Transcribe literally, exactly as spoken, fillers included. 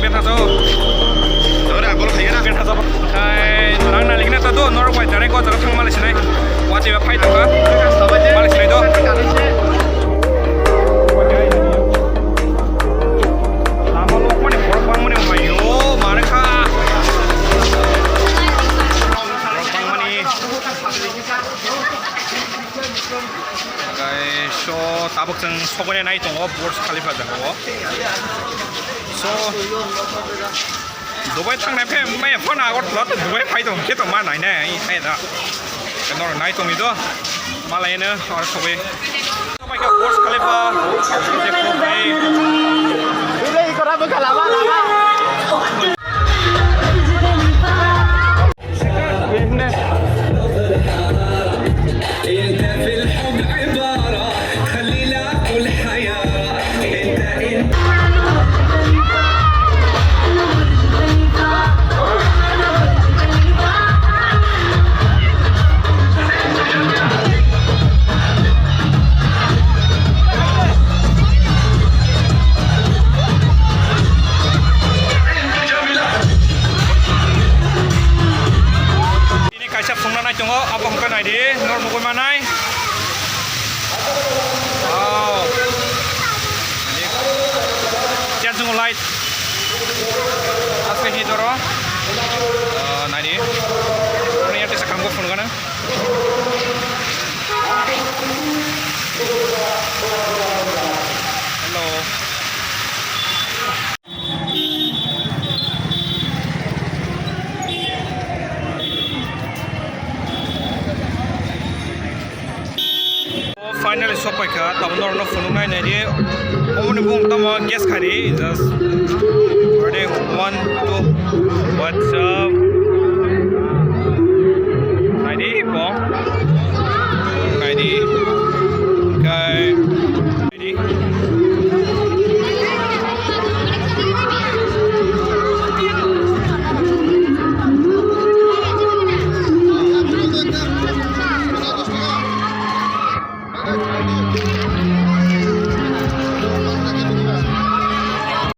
Thaso. Dora, gol khaigana. Thaso. Ai, nang na ligna ta do, norok bai jare ko jaga thang mali sinai. Wati ba phai tongkha. Mali sinai do. Lama lok mani borok bang mani mayo, mare kha. Borok bang mani. Guys, so tabuk chwng sogwi nai tongo Burj Khalifa jaga o. So Dubai thangnai phe maya phone Agartala to Dubai phai tong khe to ma nai nai ai da. Nor nai tong do. Malai no or sogwi. Burj Khalifa. Bini kaisa phungna nai tongo, abo hwnkhe nai di, nor nugwi manai. Wow. Charging light. Aske hi doro. Ah, nai di. Ini yang tesa kanggo phone gana. Hello. Finally sokpaikha, tabuk norokno phunuknai naidi. Oboni bung tamo gas khari, just ready, one, two, what's up?